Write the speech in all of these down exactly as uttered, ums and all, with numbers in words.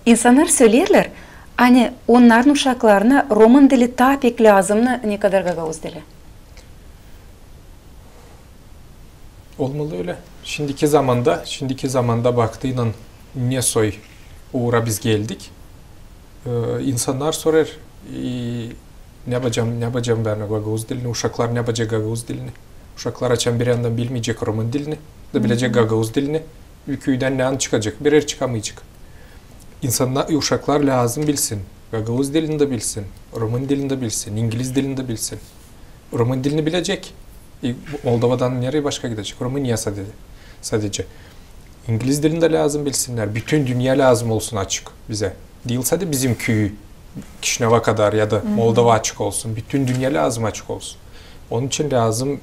İnsannar söleerlär, ani onnarın uşaklarına romın dili taa pek lääzımnı, nekadar gagauz dili. Olmalı ölä. Şindiki zamanda, şindiki zamanda baktıynan, ne soy uura biz geldik, e, insannar sorar, e, ne yapacam, ne yapacam bän gagauz dilini, uşaklar ne yapacek gagauz dilini? Uşaklar açan bir yandan bilmeyecek romın dilini, da bilecek gagauz dilini, küüdän ne çıkacek, bir er çıkamayacek. İnsannar, uşaklar lääzım bilsin, gagauz dilini dä bilsin, romın dilini dä bilsin, ingiliz dilini dä bilsin. Romın dilini bilecek. E, Moldovadan nereyi başka gidecek? Romıniya sadece. Sadece. İngiliz dilini dä lääzım bilsinnär. Bütün dünnä lääzım olsun açık bizä. Diil sade bizim küü, Kişinöva kadar ya da Moldova açık olsun. Bütün dünnä lääzım açık olsun. Onun için lääzım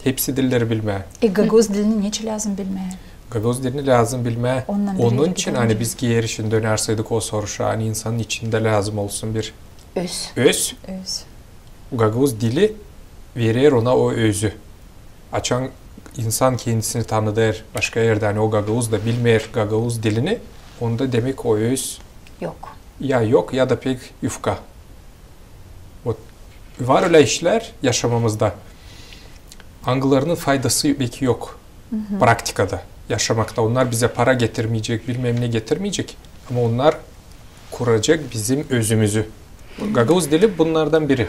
hepsi dilleri bilmää. E, gagauz dilini neçin lääzım bilmää? Gagauz dilini lääzım bilmää. Ondan biri Onun için, ani biz geeri şindi dönerseydik o soruşa, ani insanın içindä lääzım olsun bir öz. Öz. Öz. Gagauz dili verer ona o özü. Açan insan kendisini tanıdêr başka erdä, ani o gagauz da bilmeer gagauz dilini, onda demek o öz yok. Ya yok, ya da pek yufka. Вот. Var ölä işlär yaşamamızda, angılarının faydası pek yok praktikada, yaşamakta. Onnar bizä para getirmeyecek, bilmäm ne getirmeyecek, ama onnar kuracek bizim özümüzü. Gagauz dili bunnardan biri.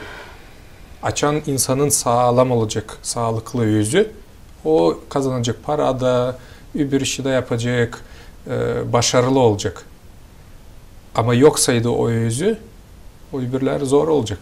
Açan insanın saalam olacek saalıklı özü, o kazanacek para da, öbür işi dä yapacek, e, başarılı olacek. Ama yoksaydı o özü, o öbürleri zor olacek.